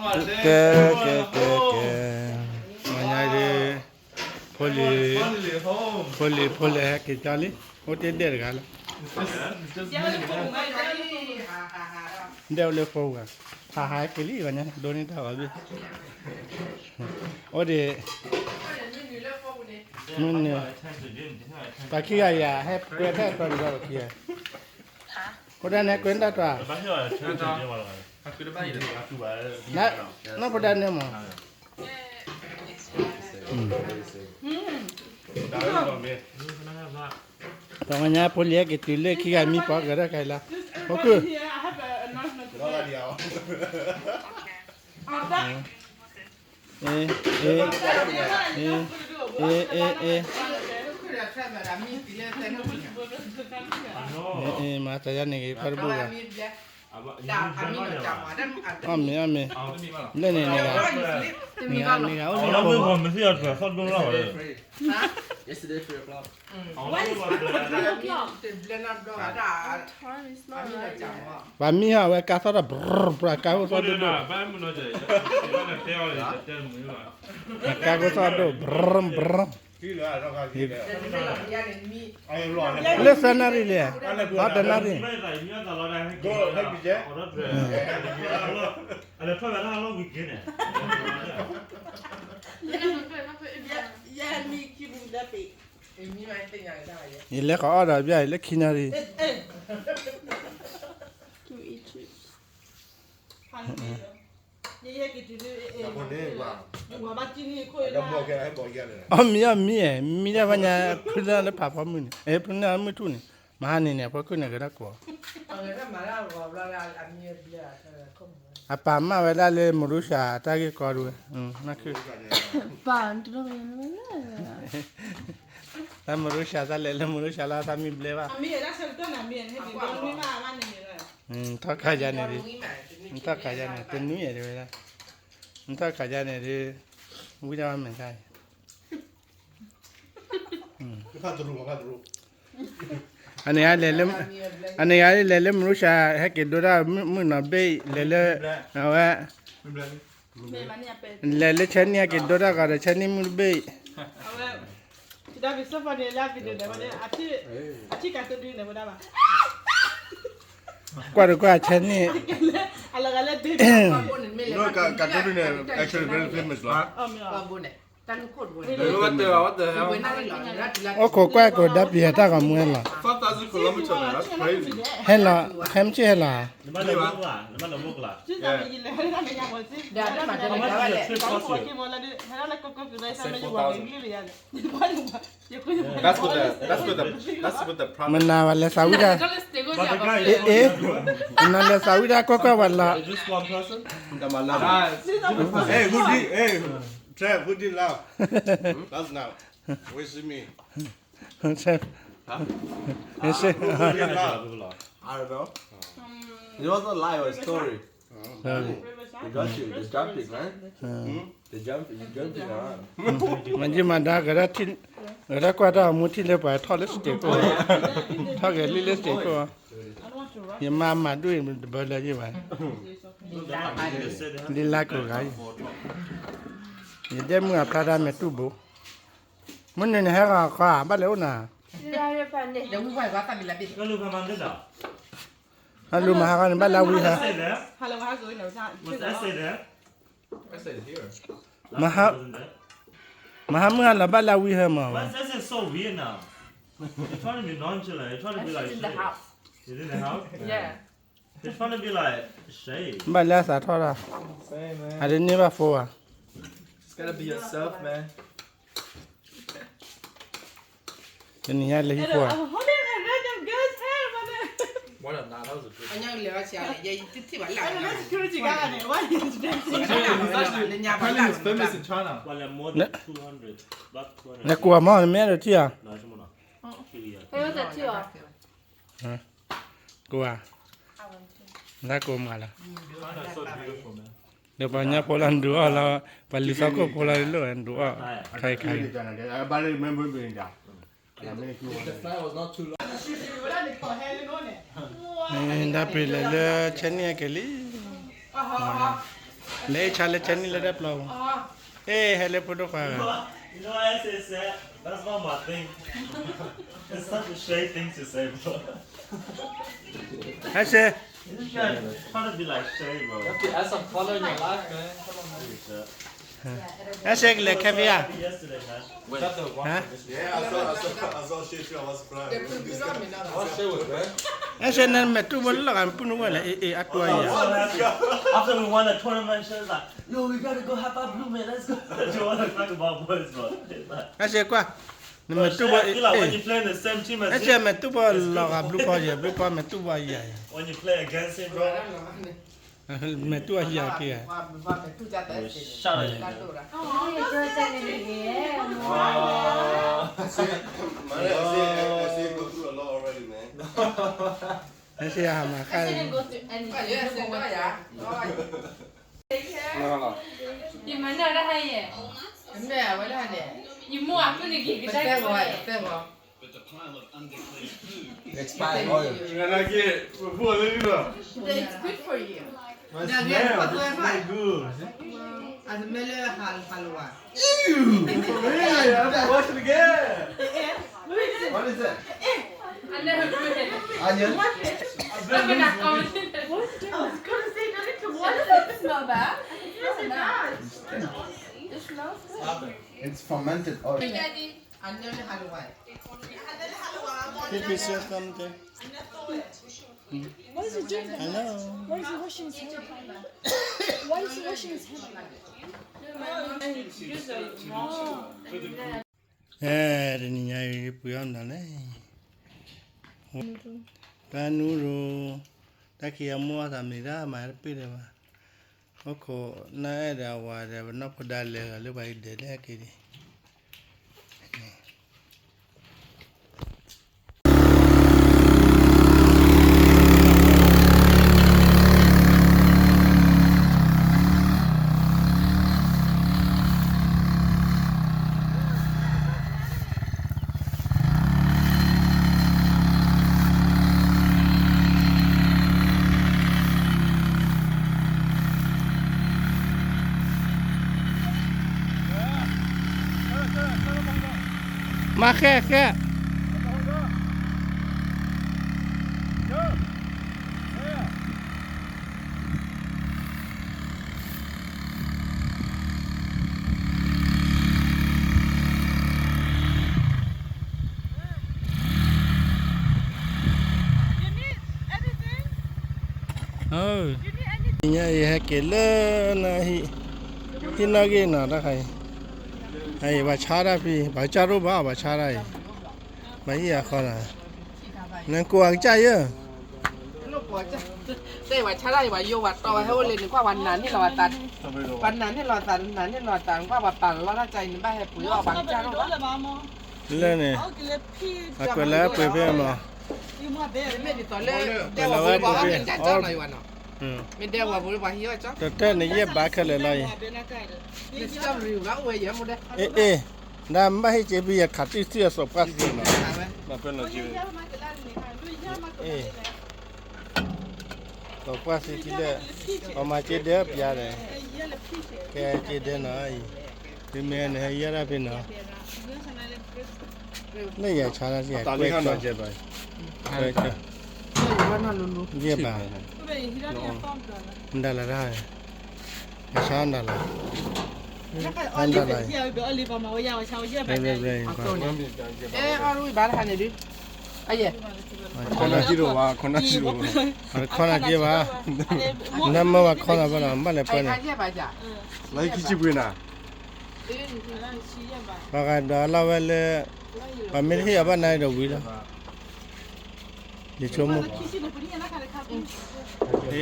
ကဲ ကဲ ကဲ ကဲ, မညါဒ် ဖိလံၤ ဖိလံၤဖိလဲၣ်ဟဲက့ၤကၠီလံ, အိၣ်တ့ၢ်ဒဲးတဂၤလီၤ, ဒဲးအိၣ်လၢဖိပူၤ, ဟးဟးက့ၤလံ ဝဲညါ ဒိးန့ၢ်တၢ်ဂီၤဘ့ၣ်, အိၣ်ဒံး မ့ၢ်န့ၣ်, ပှၤခံဂၤယၤ ဟဲကွဲးတၢ်တြီၤဒံးဘၣ်ပှၤခံဂၤ, ဃိဒၣ်န့ၣ်ကွဲးတၢ်တြီၤ နီၢ်ဖိဒါန့ၣ်မး, တနံၤညါဖိလံၤဟဲက့ၤတုၤလၢခံဂၤ မံပှၤကရၢၢ်ခါအံၤလီၤ, အိၣ်ခုၣ်, အ့ အ့ အ့ အ့ အ့ အ့ မၤသးယါန့ၣ်ဂ့ၤ ဖးတဘူၣ်ဂၤ, အီၣ်မ့ၤ အီၣ်မ့ၤ, လၢန့ၣ်န့ၣ်ဂၤ, န့ၣ်ဂၤအိၣ်လၢ ပှၤမံဟီၣ်ဝဲကါသီၣ်ဒီး ဘြၢ ဘြၢ ကါခိၣ်သီၣ်ဒိၣ်ဒိၣ်, ကါခိၣ်သီၣ်ဒိၣ် ဘြၢ ဘြၢ, လၢသၢနၣ်ရံၣ်လံ, ဟီတနၣ်ရံၣ်, ယလဲၤဃီၤအီၣ်ဒီးဘၣ် ယလဲၤခံနၣ်ရံၣ် အီၣ်မ့ၤ အီၣ်မ့ၤ, မံဒၣ်ဘၣ်ညါ ဖုနၢ်လၢဖးဖီမုၢ်န့ၣ်, ဖုနၢ်မုၢ်ထူၣ်န့ၣ်, မဟါန့ၣ်န့ၣ် အဖိကုၢ်န့ၣ် ကဒၣ်ကိး, အပာ်မၢ်ဝဲဒၣ်လၢ Malaysia တၢ်ဂ့ၢ်ကီဒၣ်ဝဲ, တၢ် Malaysia တၢ်လဲၤလၢ Malaysia လၢတၢ်မံဘျဲဘၣ်, ထီၣ်ခါယါန့ၣ်ဒ်, ထီၣ်ခါယါန့ၣ် တနွံယဲၢ်တဲဝဲဒၣ်, ထီၣ်ခါယါန့ၣ်ဒ်, ဝံၤဒၣ်ဝဲမဲာ်တၢ်အံၤ အန့ၣ်ဂၤလဲၤလၢ အန့ၣ်ဂၤလဲၤလၢ Malaysia ဟဲက့ၤဒိတၢ်မုၣ်နီၤဘ့ၣ် လဲၤလၢ အဝဲ လဲၤလၢ Chinese ဟဲက့ၤဒိတၢ်ဂီၤဒီး Chinese မုၣ်တဘ့ၣ် ကွၢ်တကွၢ် Chinese အိၣ်ခိးကွၢ်ကိးဒါပံၤဟဲတၢ်ဂီၤမူဟဲလီၤ, ဟဲလီၤ, ဟဲမုၢ်ဆ့ၣ်ဟဲလီၤဧါ, မနၤဝဲလဲၤသးဝံၣ်တၢ်, အ့ အ့, မနၤလဲၤသးဝံၣ်တၢ်ကွၢ်ကွၢ်ဝဲလီၤ, Trev, who did, hey, Trev, who did loud? That's now. Where's me? Trev. Huh? Who did loud? I don't know. It wasn't a lie, it was a story. They got you, they're jumping, right? Hmm? They're jumping, you're jumping around. မ့ၢ်ယမၤဒါကရၢ ကရၢကွၢ်တၢ်အမူထံလၢပှၤထီၣ်လၢ stage ခိၣ်, ထီၣ်က့ၤလံလၢ stage ခိၣ်, ယမၤမၤဒိၣ်အံၤတဘၢလၢယဘၣ်, လံလါကိးဂၤအံၤ, ယဒဲမုၢ်အဖျါတၢ်မဲာ်တူၢ်ဘိ, မုၢ်နုာ်န့ၣ်ဟဲဂီၤခီ ဘၣ်လဲၤအိၣ်နၤ, ဟဲလူၤမၤဟးဂီၤန့ၣ် ဘၣ်လၢဝံဟၢ မဟါမုၢ်ဟါလီၤဘၣ်လၢဝံဟၢမး, bye လၢအသးထီၣ်တၢ်, အတန့ၢ်ဘၣ်ဖိဘၣ်, တနံၤညါလဲၤဟံၣ်ဖိဧါ, Apparently he's famous in China. နကိးမီၢ် နမ့ၢ်အဲၣ်ဒိးထံၣ်ဧါ, ကိးဧါ, နကိးမးလီၤ, ဒီးပှၤကညီဖိလီၤ နဒုးအီၣ်လီၤ, ပှၤလံၤသီခိၣ်ဖိလီၤ လိၣ်နဒုးအီၣ်, ခါအံၤခါအံၤ, The flight was not too long. ဒါပ့ၤလဲၤလၢ Chinese က့ၤလံ, လဲၤအ့ၣ်ဆါလၢကဲနံၣ်လၢတၢ်ပျီပူၤ, အ့ၣ် ဟဲလၢဖိဒိၣ်ခွါဂၤ, You know, as they said, that's not my thing. It's such a Shay thing to say, bro. That's it. This guy trying to be like Shay, bro. You have to add some color in your life, man. Come on, man. အစဲကလဲၤခဲဖဲဧါ, Yesterday, man. Wait. Is that the one from yesterday? Yeah, I saw, I saw, I saw Shay too. I was surprised. What's Shay with, man? အစဲနမဲာ်တူၢ်ဘၣ်လီၤဂာ် ပုၢ်နုာ်ဝဲလဲၣ်, အ့ၣ် အ့ᣣ် အတူၢ်ယၤ, After we won the tournament, she was like, "Yo, we gotta go have our blue man. Let's go." She wanna talk about boys, bro. အစဲကွၢ်, နမဲာ်တူၢ်ဘၣ်, When you play in the same team as him, အစဲမဲာ်တူၢ်ဘၣ်လီၤဂာ် blue ဖီယဲၢ်, blue ဖီမဲာ်တူၢ်ဘၣ်ယၤယဲၢ်, When you play against him, bro. မဲာ်တူၢ်အယၤက့ၤဧါ, Shut up. I see, I see, I see go through a lot already, man. အစဲဟးမၤဃၣ်, Expired oil. It's good for you. Smell good. Ew. Really? I have to wash it again. What is it? Onion? What? I was gonna say, does it smell bad? It smells nice. It smells good. It's fermented oil. Onion halwa. Keep yourself something. Why is he doing that? Hello. Why is he washing his hand? Why is he washing his hand? Ê, တနံၤညါအံၤ ပှ့ၤအီၣ်မနုၤလဲၣ်, တၢ်နူရိ, တၢ်ခံဂၤမိၢ်အီၣ်သးမ့ၤဒၣ် မၤတပ့ၢ်ဒီးဘၣ်, ဟီၣ်ခိၣ်နၢ်အဲၣ်ဒီးအဝၤဒီး ပနီၢ်ဖိဒါလဲၤဂၤလၢပှၤကဒဲးလၢအက့ၤဒံး မၤဃဲဃဲ You need anything? ညါအံၤဟဲက့ၤလၢနဟံၣ်, ဟံၣ်နီၣ်ဂံၢ်နီၤတၢ်ခါအံၤ, အံၤဘၣ်ဆါတၢ်ဖံး ဘၣ်ကစၢ်ရိၣ်ဘၣ် ဘၣ်ဆါတၢ်အံၤ, ဘၣ်ဟံၣ်အခီနၤ, နကိးအကစၢ်ယၢ, တဲဝဲဆါတၢ်အံၤ ပှၤယိဝဲတီဝဲဟဲအိၣ်လၢနကွၢ် ပှၤနာ်န့ၢ်လီၤသး, ပှၤနာ်န့ၢ်လီၤသး နာ်န့ၢ်လီၤသး နကွၢ်ပှၤပာ်လီၤတၢ်ကၢ်အံၤ နဘၣ်ဟဲပှ့ၤအီၣ် ဘၣ်ကစၢ်ရိၣ်ဘၣ်, လၢန့ၣ်, အကွဲးလၢပှ့ၤဖဲမး, မ့ၢ်ဒ်သိးလၢ, ကွဲးလီၤဝဲပှ့ၤဖဲ, မ့ၢ်ဒဲဝဲပှ့ၤပှၤဟံၣ်အီၣ်ကၠီ, တၢ်တၢ်န့ၣ်ယဲၢ်ဘၣ်ခဲလၢာ်လီၤအံၤ, အ့ၣ်, ဒၣ်မ့ၢ်ဘၣ်ဟ့ၣ်က့ၤဖဲယခးတံၢ်သံအစီၤပှၢ်သံနီၤ, အ့ၣ် စီၤပှၢ်သံထံလၢ, ပှၤမၤက့ဒဲပျါဒီး, ကဲက့ဒဲနီၤအံၤ, ဖံမ့ၢ်နဟဲယဲၢ်ဒၣ်ဖဲနီၤ, လၢယဆါတၢ်ယကွဲးကၠီ, ကွဲးကၠီ, ယဲၢ်ဘၣ်, မတၤလၢတၢ်, အဆါမတၤလၢ, မတၤလၢ, ဘျဲဘျဲဘျဲ, အဲ အီၣ်ဝံၤဘၣ်တခါန့ၣ်ဒုး, အယဲၢ်, ခီနၤက့ဘၣ်, နမ့ၢ်ဘၣ်ခီနၤဘၣ်နီၤ ဘၣ်လဲၤပှဲၤန့ၣ်, လၢခံဆံပှ့ၤနၤ, ပှၤဂၤဒီးလီၤဝဲလၢ, ပှၤမ့ၢ်တဟ့ၣ်အဘၣ်နၤဒီးဝံၤလီၤ, ယဆိကမိၣ်,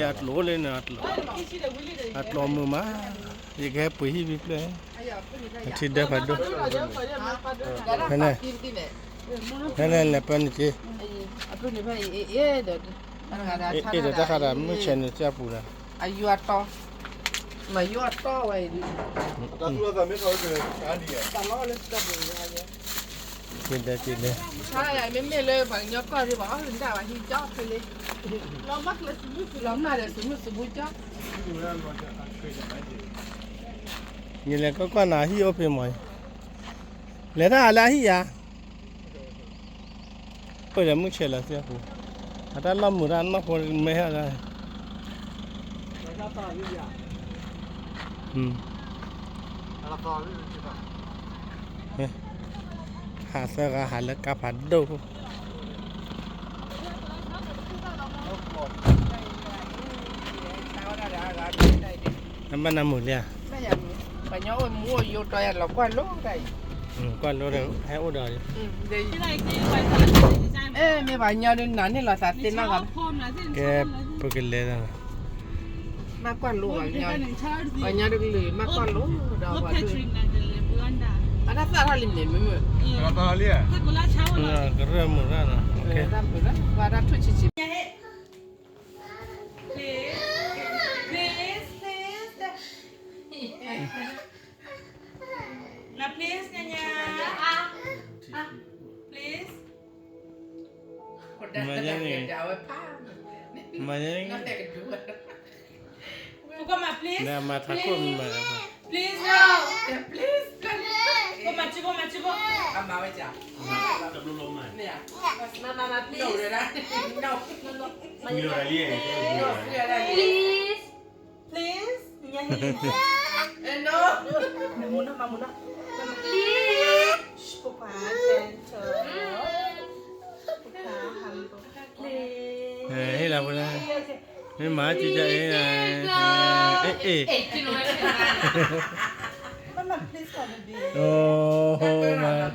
အတလိၣ်လၢန့ၣ်, အတလိၣ်မုာ်မး, ယကဟဲပှ့ၤဟံၣ်ဖဲဖျၢၣ်, အထံဒဲဖးဒိၣ်, ဖဲန့ၣ်, ဖဲန့ၣ်လဲၤပှဲၤန့ၣ်က့, အ့ၣ်ဒီးတၢ်ဃးဒီးမုၢ်ဆဲးန့ၣ်စၢ်ပူၤဒီး, အယွၤတီ, မယွၤတီဝဲအံၤ, တၢ်သူၣ်လီၤသးမ့ၢ်ထီၣ်ဝဲကတၢၢ်ဒ်ယဲၢ်, တၢ်လီၤလၢတၢ်ပူၤန့ၣ်, က့ၤလဲၤက့ၤလဲၤ, မ့မ့ၢ်လၢပှၤကညီကီၢ်သ့ၣ် ပှၤအီၣ်ဟုၣ်တၢ်ဝဲဟံၣ်ကၠီဖဲလ့, လီၤမၢ်ကျဲးစမုၢ်စလီၤမၢ်ဒီးစမုၢ်စဘူကၠီ, ယလဲၤကွၢ်ကွၢ်နၤဟံၣ်အိၣ်ဖဲမီၤ, လဲၤတၢ်လၢအဟံၣ်ဧါ, အိၣ်ဒီးမုၢ်ဆဲးလီၤသ့ၣ်အပူၤ, အတၢ်လီၢ်မုာ်တၢ်နီၢ်ဖိမဲဟဲလီၤ, ဟးသၢဂၤဟးလၢကါဖးဒိၣ်ဖိ, နဘၣ်နမုာ်လံဧါ, ပှၤညီအိၣ်မူအိၣ်ယိာ်တီၤယၤလီၤကွၢ်လိတၢ်အံၤ, ကွၢ်လိဒီးဟဲအိၣ်ဒီး, မ့ၢ်ပှၤညီဒုးနၤန့ၣ်လီၤသးသ့နီၢ်ဂၤ, ကဲ, ပကလဲၤလီၤ, ဘၣ်ကွၢ်လိပှၤကညီ, ပှၤညီတကလုာ်မၤကွၢ်လိဒီးပှၤဒုး, အတၢ်သၣ်ထီၣ်လံန့ၣ်မ့ၢ်မုာ်, ကရၢၢ်မုာ်ရၣ်နီၤ, ပှၤတၢ်ထူၣ်ဆံးဆံး Please, please, please. Now, please, Nyanya. Please. မၤညါန့ၣ်, မၤညါန့ၣ်, ပကမၤ please, နမၤထးခိၣ်မၤ, please, no, please, ပကမၤစုဘိ မၤစုဘိ, အမၤဝဲက, မၤ မၤ မၤ please, no, no, no, please. Please, မုၢ်နီၢ် မုၢ်နီၢ်, please, ပပၢ် gentle, ပပၢ် humble, please. ဟ့ၣ်လီၤဖိလၢ, မ့ၢ်မၤစံးကအဲၣ်, အဲၣ်, အဲၣ်, မ့ၢ်မၤ please ကီးတဘ့ၣ်, မၤ,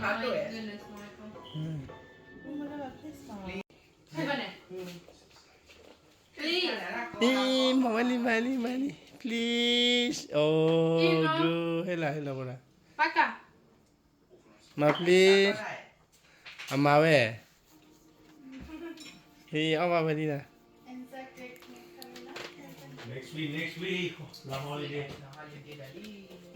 မၤဝဲလံ မၤလံ မၤလံ please, အိ, ဒိ, ဟ့ၣ်လီၤ ဟ့ၣ်လီၤဖိလၢ, မၤ please, အမၤဝဲ, ဟ့ၣ် အီၣ်ဘၣ်ဝဲဒ်နၤ, next week, next week, လၢ holiday, holiday ဒီးလံ